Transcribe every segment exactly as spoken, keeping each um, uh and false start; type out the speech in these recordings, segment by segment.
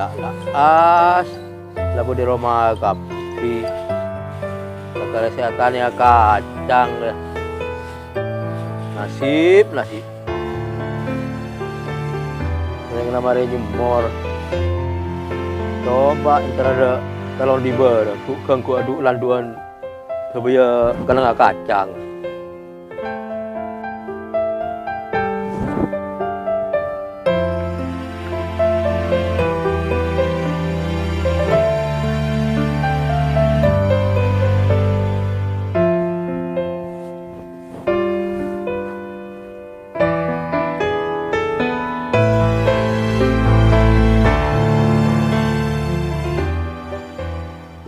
La'as, la bâdâ roma kabbhi. Sakalè sè atanèya kacang, yâ. Nasib, nasib. Orèng la marè nyemmor. Coba èntar adâ' talon dibârâ, ghu-, ganggu adhu'-landhu'ân. Ghâbâyâ kennengnga kacang.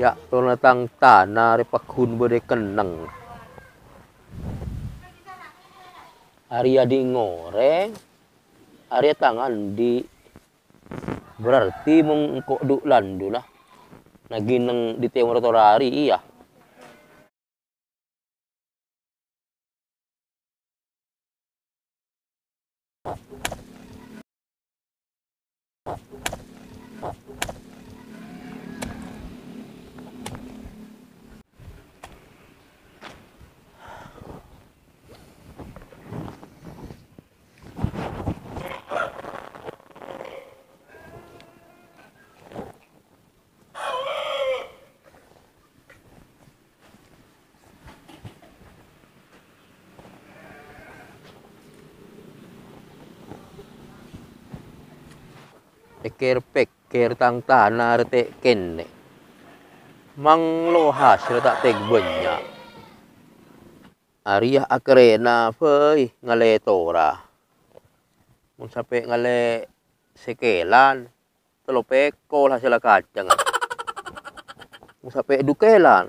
Yâ', toronna tang tana rè pagghun bâdâ kenneng. Arèya dhi' ngorèng, arèya tang andi'. Berarti mon engko' dhu'-landhu'na, na ghineng dhi' tèmor torarè, iyâ. Pèkkèr-pèkkèr tang tana rèya ta' kènè'. Manglo hasèlla ta' tèng bânnya'. Arèya akèrèna bhâi ngalè tora. Mon sampè' ngalè sèkèlan, tello pèkol hasèlla kacang. Mon sampè' dhu kèlan,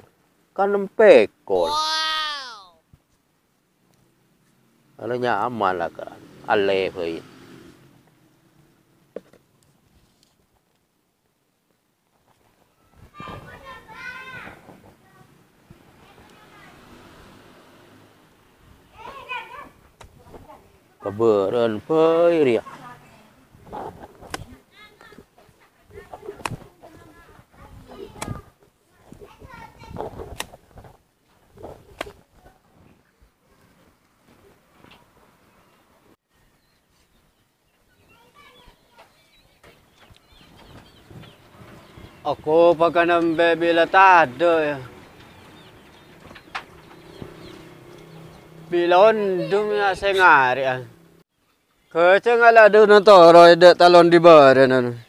kan nem pèkol. Ala nyaman la kan. Allè bhâi. Kabârâ'ân bhâi rèya. Aku pakan embe' bila tadâ', yâ. Bila ondhem, yâ, sè ngarè'a. Kècèng ala dhu notoro è dâ' talon dibârâna.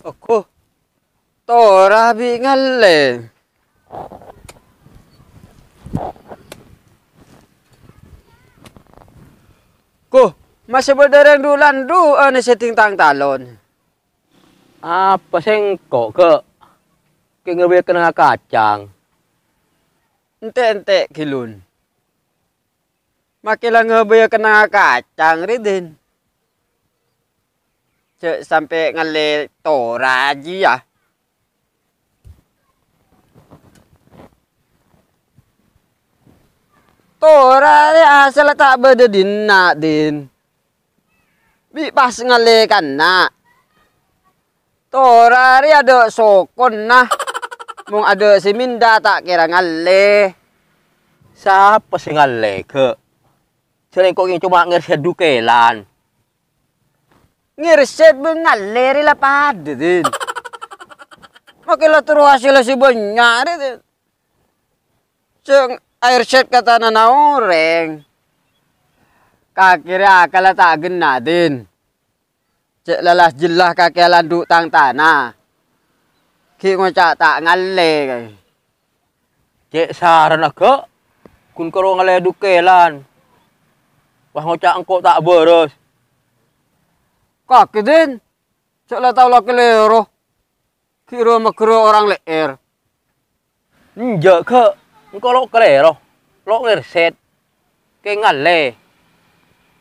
Okoh, tora bi' ngallè. Koh, masè bâdâ rèng dhu'-landhu'ân è sèdhing tang talon. Apa sèngko', Gè'? Kè ngabâyâ kennengnga kacang. Ente'-ente' ghilun. Makè la ngabâyâ kennengnga kacang rè, Din. Jhâ' sampè' ngallè tora jiyâ. Tora rè asalla ta' bâdâ dinna', Din. Bi' pas ngallè kanna'. Tora rè adâ' sokona. Mon adâ' sè minda ta' kèra ngallè. Sapa sè ngallè, Gè'? Sèngko' kèng coma ngèrsèt dhu kèlan. Ngèrsèt bân ngallè rè la padâ, Din. Makè la terro hasèlla sè bânnya' rè, Din. Sè ngèrsèt ka tanana orèng. Kakèrè akalla ta' ghenna', Din. Cè' la las-jellas kakè alanḍu' tang tana. Ghi' ngoca' ta' ngallè. Cè' sarana ghi', ghun karo ngallè ḍukkèlan. Wah, ngoca' engko' ta' bârâs. Kakè, Din. Cè' la tao la kalèro. Ghi' ro-maghâro orèng lè'èr. Enjâ', ghi'. Engko' lo' kalèro. Lo' ngèrsèt. Kèng ngallè.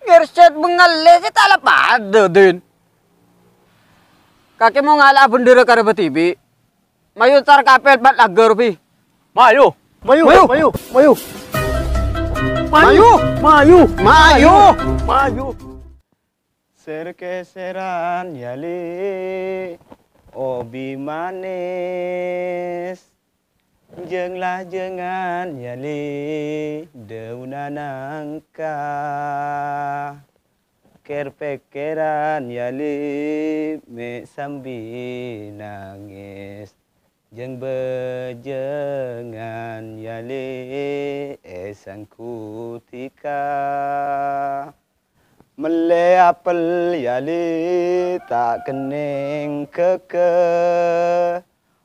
Ngèrsèt bân ngallè sè ta' la paḍâ, Din. Kakè mon ngala'a bhendherra karè bâdibi'. Mayu entar ka apèl pat langghâr, Bi. Mayu. Mayu, mayu, mayu. Mayu. Mayu. Mayu. Mayu. Ser-keseran yâ lè, obi manis. Jâng-lajângan yâ lè, ḍâunna nangka. Kèr-pèkkèran yâ lè, mè' sambi nangès. Jâng-bâjângan yâ lè, èsangghutika. Mellè apel yâ lè, ta' kennèng ghâghâ.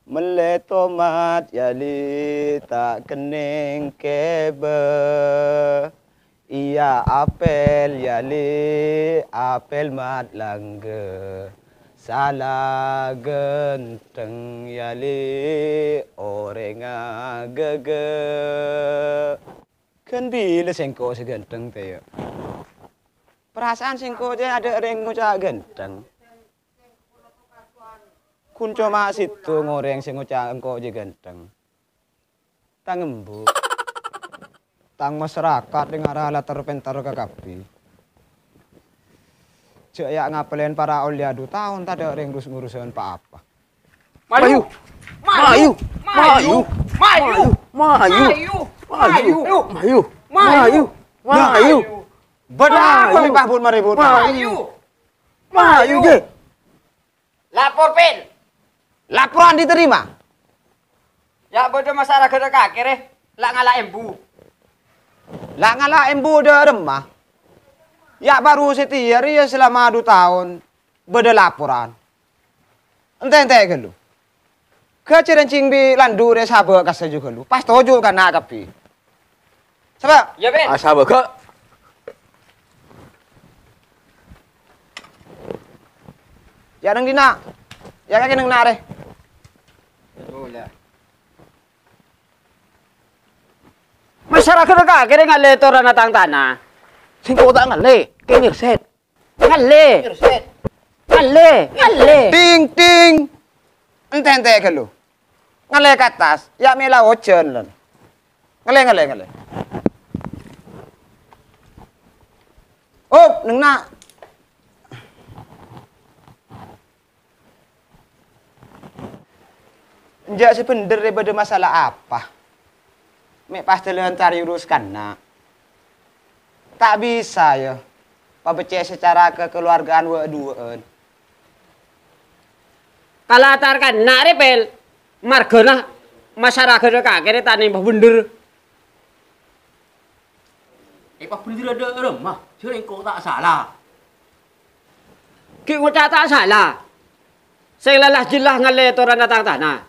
Mellè tomat yâ lè, ta' kennèng kèbâ. Iyâ apel yâ lè, apel mat langghâ. Sala ghântheng yâ lè, orèngnga ghâghâ. Ghân bilâ sèngko' sè ghântheng, tèya? Parasaan sèngko' jâ' aḍâ' orèng ngoca' ghântheng. Ghun coma sèttong orèng sè ngoca' engko' jâ' ghântheng. Tang embu'. Tang masarakat ḍing arah la ter-pènter kakabbhi. Jâ' yâ' ngapèlèn para ollè adu taon taḍâ' rèng rus-ngurusan pa-apa. Mayu! Mayu! Mayu! Mayu! Mayu! Mayu! Mayu! Mayu! Mayu! Mayu! Mayu! Bâḍâ apa, Mayu! Mè' pabun marè, Bun? Mayu! Mayu, Mayu! Jè! Lapor, Pèl! Laporan diterima. Yâ' bâḍâ masarakat kakè rè, la ngala' embu. La ngala' embu ḍâ' remma. Yâ' bhuru satèya rèya salama ḍu taon bâḍâ laporan. Ente-ente ghâllu. Ghâ' cè' rèncèng bi' lanḍu' rè sabâ' kassa jhu ghâllu. Pas toju' kana' kabbhi. Sabâ'. Yâ, Pèl. Ah, sabâ' ghâ'. Yâ' neng ḍinna'. Yâ' kakè neng na' rè. Masarakat kakè rè ngallè torana tang tana. Sèngko' ta' ngallè, kèng ngèrsèt. Ngallè. Ngallè, ngallè. Ting, ting. Ente-ente ghâllu. Ngallè ka attas, yâ' mè' la ojhân, lon. Ngallè, ngallè, ngallè. Op, neng na'. Enjâ' sè bhendher rè bâḍâ masalah apa? Mè' pas ḍâlân tariurus kana'. Ta' bisa, yâ, pabeccè' sacara kakalowarghâ'ân wâ'-duwâ'ân. Kalatar kana' rè, Pèl, marghâna masarakat kakè rè ta' nèng pabhendher. Èpabhendherra ḍâ' remma, jhâ' engko' ta' sala. Ghi' ngoca' ta' sala. Sè la las-jellas ngallè torana tang tana.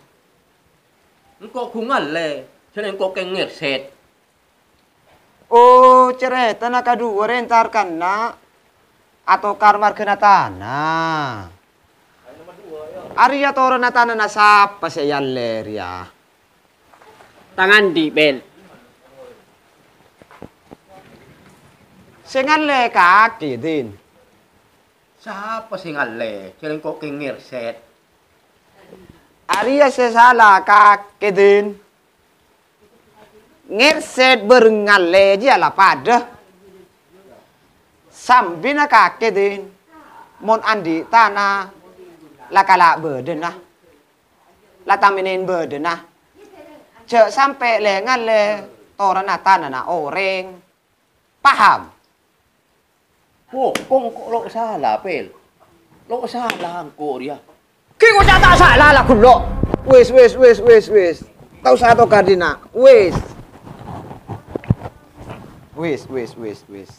Engko' ghun ngallè, jhâ' engko' kèng ngèrsèt. Oh, carètana kadhuwâ rè entar kana' atokar marghâna tana. Arèya torana tanana sapa sè èallè rèya? Tang anḍi', Bel. Sè ngallè kakè, Din. Sapa sè ngallè? Jhâ' engko' kèng ngèrsèt. Arèya sè sala kakè, Din. Ngèrsèt bhâreng ngallè jiyâ la paḍâ. Sambina kakè, Din. Mon anḍi' tana, la kala' bâdâna. La tamènèn bâdâna. Jhâ' sampè' lè-ngallè torana tanana orèng. Paham? Wo, kong ko' lo' sala, Pel. Lo' sala engko' rèya. Ghi' ngoca' ta' sala la ghullo'. Wis, wis, wis, wis, wis. Ta' osa atokar dinna'. Wis. Wis, wis, wis, wis.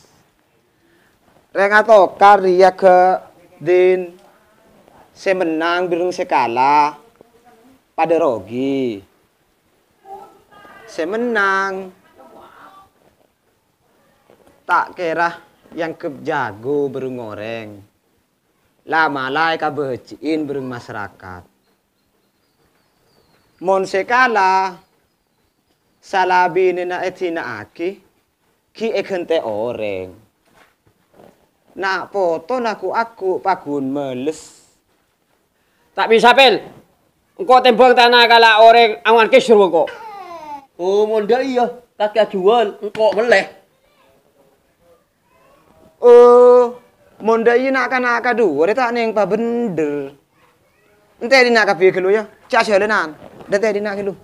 Rèng atokar rèya ghi', Din. Sè mennang bhâreng sè kala padâ rogi. Sè mennang ta' kèra èangghep jhâghu bhâreng orèng. La-mala èkabâji'in bhâreng masarakat. Mon sè kala, sala binèna èdina'aghi, ghi' èghântè orèng. Na' potona ghu'-agghu' paggun males. Ta' bisa, Pel. Engko' tèmbhâng tana kala orèng awan kèsèr engko'. Oh, mon dâ' iyâ, kakè ajuwâl, engko' mellè. Oh, mon dâ' iyâ na'-kana' kadhuwâ rè ta' nèng pabhendher. Èntè dinna' kabbhi ghâllu, yâ. Jhâ' jhâlânan. Èntè dinna' ghâllu.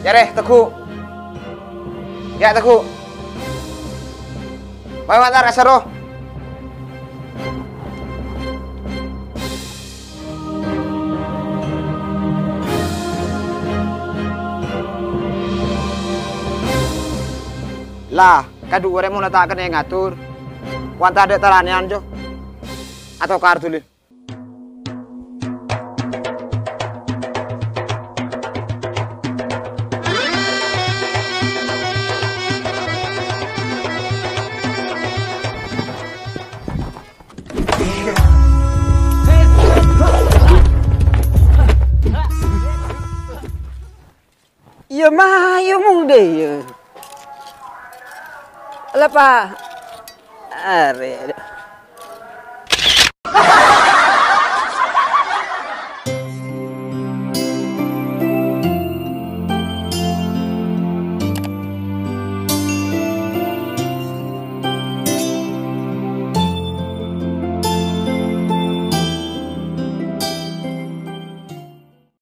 Yâ, rè, Tegghu. Yâ, Tegghu. Mayu entar ka sèro. La, kadhuwâ rè mon la ta' kennèng ngator, wa tadâ' taranèyan, Jo. Atokar dhuli. Iyâ, mayu mon dâ' iyâ. Lapa. Arè.